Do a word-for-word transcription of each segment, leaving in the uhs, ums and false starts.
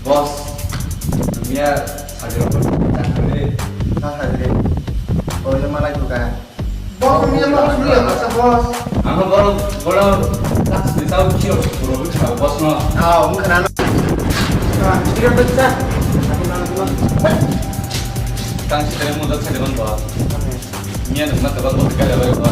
Boss, nungya sajirok ta sajiri. Ta sajiri. Boss, malai tuka. Boss, nungya malai tuka, masa boss. Ang borok, borok, tak sini tahu kiro, borok, boss no. Ah, mungkin anak. Ah, kiro tu kita. Tang sitare mo dak sade ban ba. Mia nang ma kaba ko ka ba ba.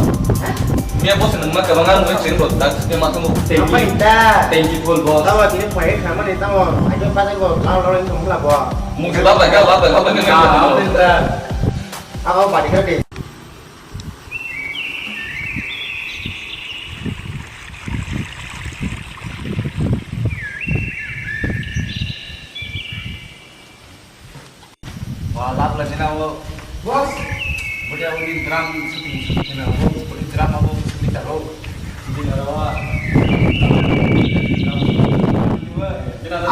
Mia boss nang ma kaba ngan mo chen bo dak sitare ma tamo. Apa inta? Thank you full boss. Tawa tini pwai kama ni tamo. Ayo pada ko lao lao ni tong la bo. Mo ba ba ka ba ba ka ba ka. Apa badi ka de? Wah, lap lagi na, wo. Bos. Budi aku di drum syuting, syuting na, wo. Budi drum aku syuting taruh. Syuting taruh, wah.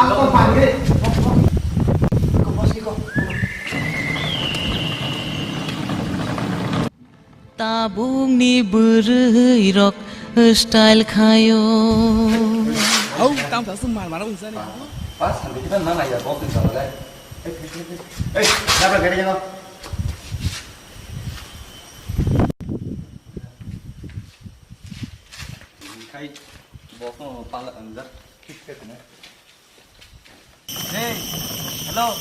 Aku panggil. Kok, kok. Kok, bos, kok. Tabukni bwrwi rok style khaio. Hau, tam sa sung mar mar ung sani. Pas sampai kita mana ya, bos, insya Allah. Eh, eh, eh, eh. Eh, nabrak gari jangan. Kai, bos no pala anjak. Hey, hello.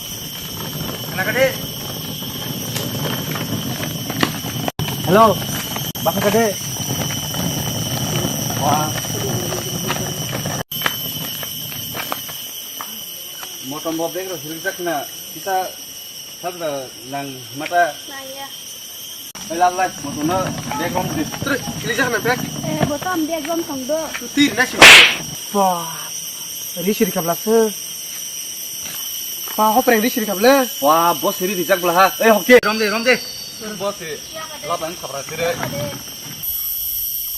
Kana kade? Hello. Baka kade? Wah. Motom bo bag ro hilik jak na. Kita Sabda nang mata. Nang ya. Oi, lal, lal, mo tuna bag rom de. Tre, kili jak na bag. Eh, botam bag rom tong do. Tir na si. Wah. Ri siri kabla se. Pa ho preng ri siri kabla. Wah, boss ri rijak bla ha. Eh, hokke. Rom de, rom de. Boss ri. Lab ang khabra sire.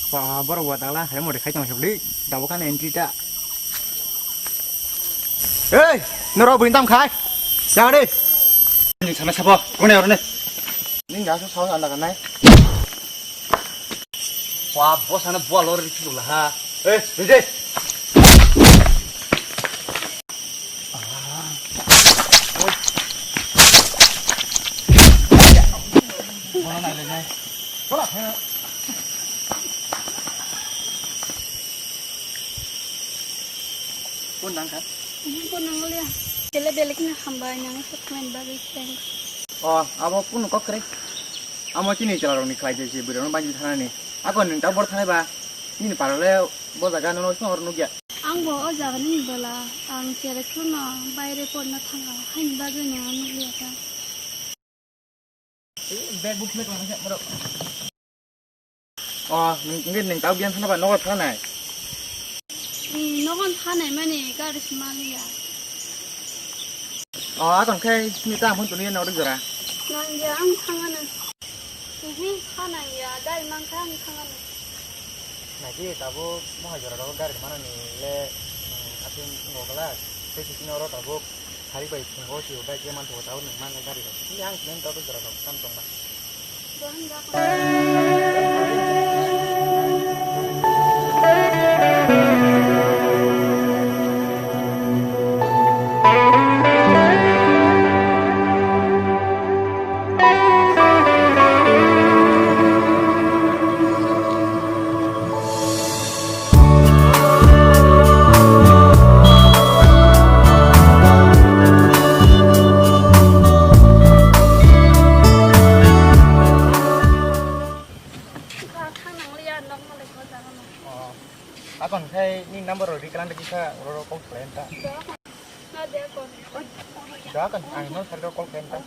Wah, borok wa dangla, hai mo de khai tong sabli. Dabo kan entry ta. Ei, norok buini tam khai. Yang de. Ning sana sabo, kone orne. Ning ga so sao anda kanai. Wah, boss ana bol or rikhi la ha. Ei, Vijay. Phone nang kha? Phone nang liya. Kele belek na hambai nang sa kmen bagwi thanks. Oh, abo phone kok kre. Amo chini chwla rokni khlai de se bwrwi rokno banchi thanani. Ako nwng ta bor thanai ba. Nini parale bo jaga nono song oro nukya. Ang bo o jaga ni bola. Ang chere kheno baire porna thanga. Haini bagwi no nukliya ta. Bag book khlai tongkha borok. Oh, nung, nung, nung tau biang sana ba nogo thanai. Hmm, nogon thanai mani gari se maliya. Oh, akon khai ni ta phone tuni nogo jora. Nang ya ang thangana. Ihi, hanang ya, gari mankha ang thangani. Naidi tabuk mohai jora rogo gari manani le, hmm, aswk wngkha glak. Tei sisi noro tabuk sari bai thwngwi sio, bike ya manthogo tabuk nwng mankha gari rok. Tini ang tini tabuk jora rok tam tongma. Akon khai ni number rok ri kalang de kisa oro kok khlai ta. Doakan, ang no sarga call kenta.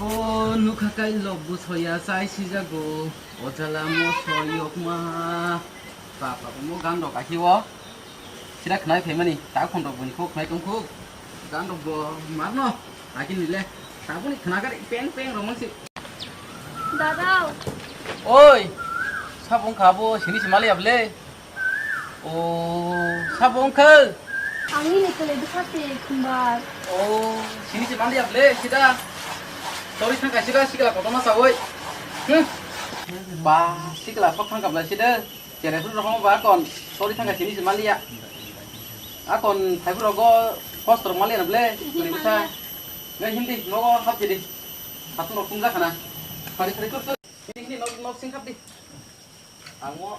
O nukha kai lok bu soya chai sijago. O jala mo soyok ma. Papa mo gan rok ahi o. Sira khwnai phaimani, ta khon rok boni kho khwnai tong kho. Gan rok bo marno, lagi nile. Taboni khwna gari peng peng rok mangsi. Dada. Oi, sabo wngkha bo sini se mali able. O, sabo wngkha. Ang ini kwlwi bwsate khumbar. Oh, sini si mandi aple sida. Tori thang kaisa sikla kotorma sawi. Hmm. Ba, sikla kok thang kabla sida. Chere phuru rohong ba kon. Tori thang kaisa sini si mandi ya. Akon thai phuru go poster mali na ble. Kwlwi bwsa. Ngai hindi nogo hap jadi. Hatung rok tungga khana. Hari hari kok. Hindi hindi nok nok sing hap di. Ang mo.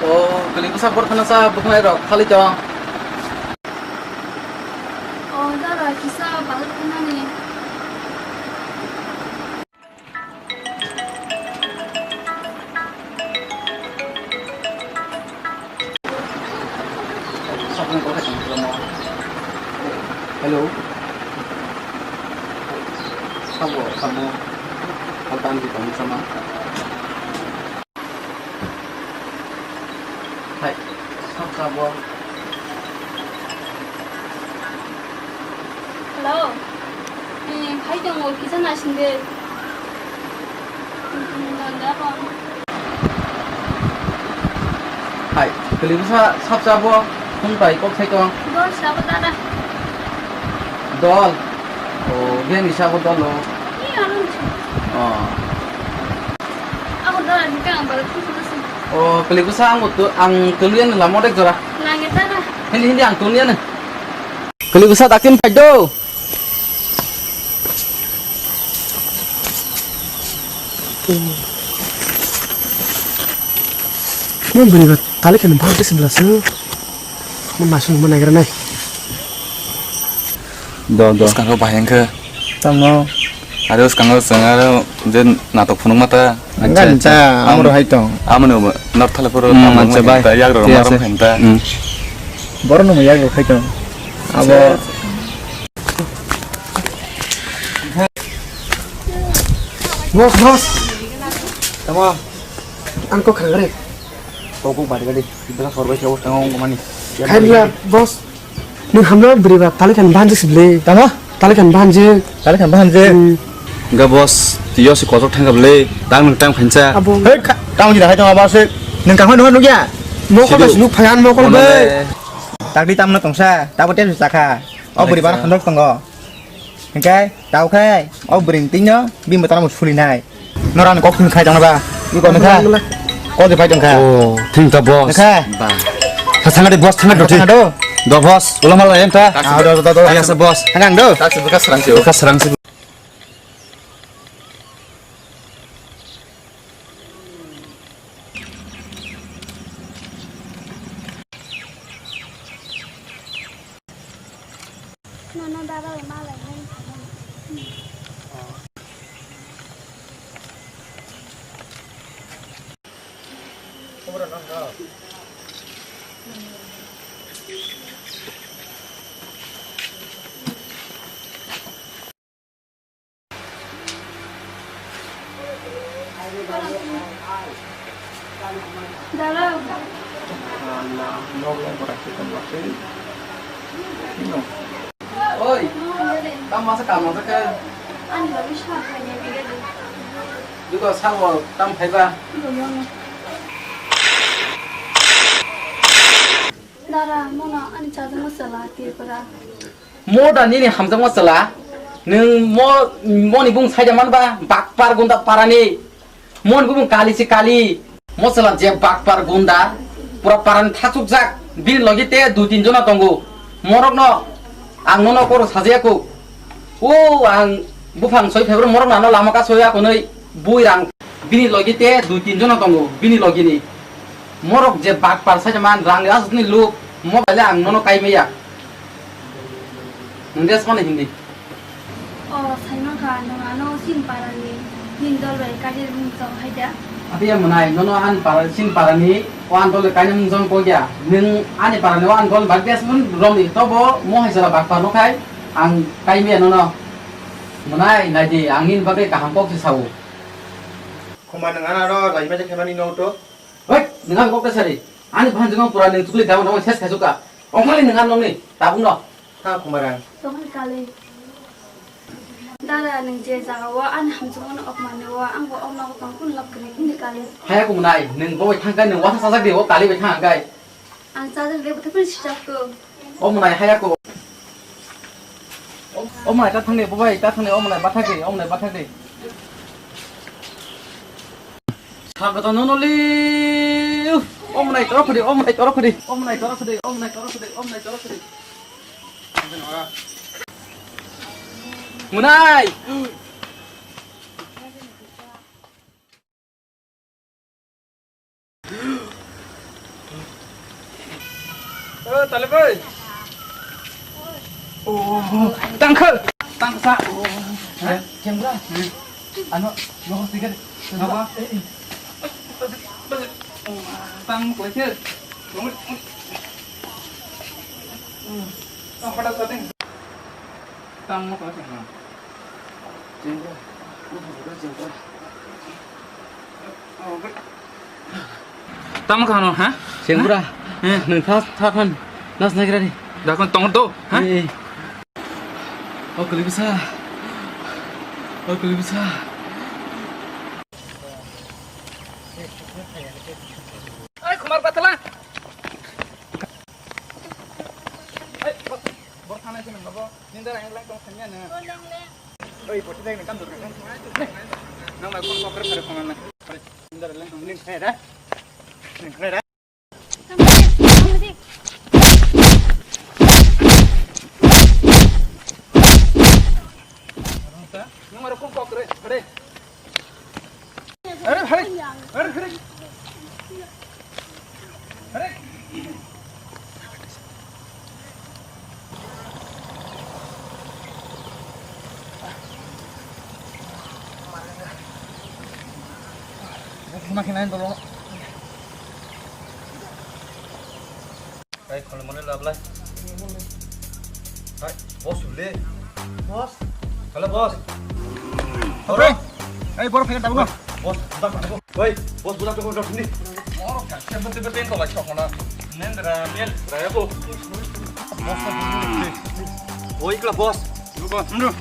O, kwlwi bwsa bor khana sa bwkhnai rok khali tong. O, dara kisa balok khana ni. Hello. Sabo, sabo. Hotan di tong sama. Hai, sab sabo. Hello. Eh, phai tongo, kisa naising de. Hai, kwlwi bwsa sab sabo, khum bai kok sai tong. Dol sabo dada. Dol. O, bini sabo dol o. Ni aro ni. O. Abo dol ni kang bal khum khum si. O, kwlwi bwsa ang tu, ang tuni ani lama dek jora. Nang eta na. Hindi, hindi ang tuni ani. Kwlwi bwsa dakin phai do. Mo bini ba tali kan bhal de sibla su. Mo masuk mo nagra nai. Do, do. Bwskango bahai wngkhe. Tamo. Aro bwskango chwng aro je natok phunukma ta. Acha, acha, acha. Amo hai tong. Amo no north thala phuru. Hmm, tamo acha, bai. Yagrok marom khain ta. Hmm. Boro no yagrok khai tong. Abo. Acha, acha. Boss, boss. Tamo. Ang kok khangare. Kok kok bari gadi. Kita sorbai siapa tengok kemana? Khairla, boss. Nwng hamno bwrwi ba tali kan banjik si bwle. Tamo? Tali kan banjik. Tali kan banjik. Hmm. Ga boss, tiyo si kotor thangka bwle. Tang nwng tang phansa. Abo. Hei, ka-, tamo jira hai tong abo se. Nwng kangma nungya nungya. Mokol sidu. Bas nuk phayan mokol bai. Takdi tamno tongsa, tabo tebsi chakha. O bwrwi ba hamno tongo. Hingke, tao khe, o bwrwini twi no, bini bwtano bo sulinai. Norani kok thung khai tongna ba, i kok nokha. Kok de pai tongkha. O, thung ta boss. Nokha. Ba. Tha thanga de boss, thanga do thing. Thanga do. Do boss, ulo mala yang ta. Ah, do, do, do, do. Ayasa boss. Thanga ang do. Tak sebuka serang sih. Buka serang sih. Nono dada malai hai. Oi, tam masa kam masa ke? Ani babi sa khaini bigadi. Duka sabo tam phaiba. Dara, mono ani chajak masala tirpara. Mo da nini hamjakma chwla, nwng mo, moni bung saida manba, bakpar gunda parani, moni bung kali si kali. Mo chwla je bakpar gunda, pura parani thachukjak, bini logi te dui tin jona tongo. Morokno ang nono koro sajaya kuk. O ang buphang soi phaibrw morokno ano lama ka soya konwi bui rang. Bini logi te dui tin jona tongo, bini logi ni. Morok je bakpar saida man rang asni luk, mo bale ang nono kai maya. Nwng de samani hindi. O, saimang kha, nwng ano sin parani, nini dol bai kaijak mung tong hai da? Apiya mwnai, nono ani para, sin parani, o ani dol kaina mung jong kok ya. Nwng ani parani, o ani dol bak de samani romni, tobo mo hai sala bakpar no khai, ang kai maya nono. Mwnai, nai di, ang nini bagwi kaham kok se sao. Khuma nwng ano ro, lai ma je khaimani no to. Hoi, nwng ang kok ta sari. Ani bahan jong pura nwng chukli dama dama ses khai suka. Ongkhali nwng ano nongni, tabuk no. Tha khumara. Tongni kali. Dara, nwng je jaga o ani hamjakmano okmani o, ang bo okno okno kun lab kwrwi hwnwi kali. Haya kumunai, nwng bo bai thangkha, nwng wasa sajak di, o kali bai thang hangkai. Ang chajak de, bwtha phano sijak ko. O munai haya ko. O, o munai ta thangni, bo bai ta thangni, o munai bathak di, o munai bathak di. Sagoto nono li. O munai toro khudi, o munai toro khudi, o munai toro khudi, o munai toro khudi, o munai toro khudi. Munai. O, Talib bhai. O, tangkha. Tangsa. O. Ha? Camera. Ano, nogo tiket. Nogo. Eh, eh. Tang, kau sih. Tang, kau sih. Tamo kano, ha? Sengkura. Eh. Nang thas, thas man. Nas nagrani. Dakon tong do, ha? Eh. O kali bisa. O kali bisa. Ai, khumar patala. Ai, bor, bor thana sini, bor. Nindar yang lain tong sini na. Oi, boti dai ni kam dur kan. Nang mai kon kokre khare khona na. Nindar leng nang ning khai da. Ning khai da. Nang mai kon kokre khare. Are, hare. Are, hare. Hare. Makin lain tolong. Hai, kholo mone lablai. Hai, boss ule. Boss. Halo, boss. Hore. Ei, bor phai tabuk no. Boss, budak tabuk. Oi, boss, budak tabuk, tabuk ni. Moro ka, siapa tiba tiba kau lagi sok mana? Nendra, nendra ya, bu. Boss, tabuk. Oi, kela boss. Lu, boss. Lu.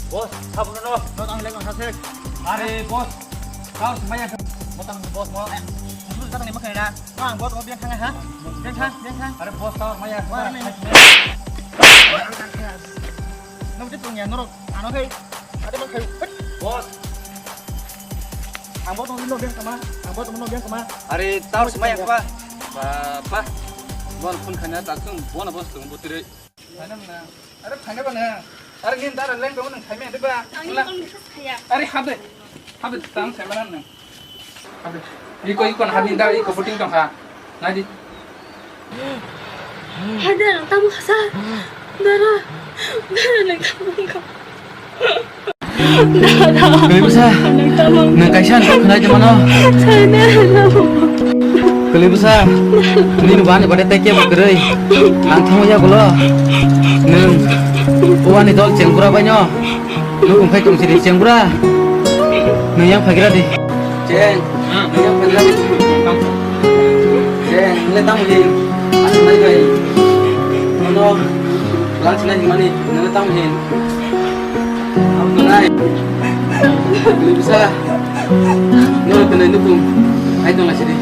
Boss, tabuk no. No, tang lek, tang sek. Are, boss. Kau semua yang. Mau tang, boss, mau. Lu datang ni makan ya. Ang bot mo biang thang ha? Biang thang, biang thang. Are boss tawar maya. Wah, ini. Nang tip ya norok. Ano hai. Ada bang hai. Boss. Ang bot mo biang kama. Ang bot mo biang kama. Are tawar semaya apa? Ba, ba. Bon phone khana tak tung. Bon boss tung butire. Phainam na. Are phainaba na. Are nin dara leng dong nang phaimai de ba. Ang ni tong ni khas khaya. Are habe. Habe tang phaimana nang. Habe. Iko iko na hadin da iko puting tong ha. Nadi. Hai dara tamo khasa. Dara. Dara leng tamo kha. Kwlwi bwsa, nwng kaisa ang kok khwnai tongmano. Kwlwi bwsa, nini bani bade tei kebo kwrwi. Ang thangwi yagulo. Nwng o ani dol Chengbura baino. Nwng wngkhai tong sidi Chengbura. Nwng yang phaigra di. Cheng. Nwng yang phaigra di. Cheng, nwng le tamo hin. Aswk nai bai. Nono lang sinai himani, nwng le tamo hin. Abdulai. Bisa. No, tenai nukung. Ai tong asidi.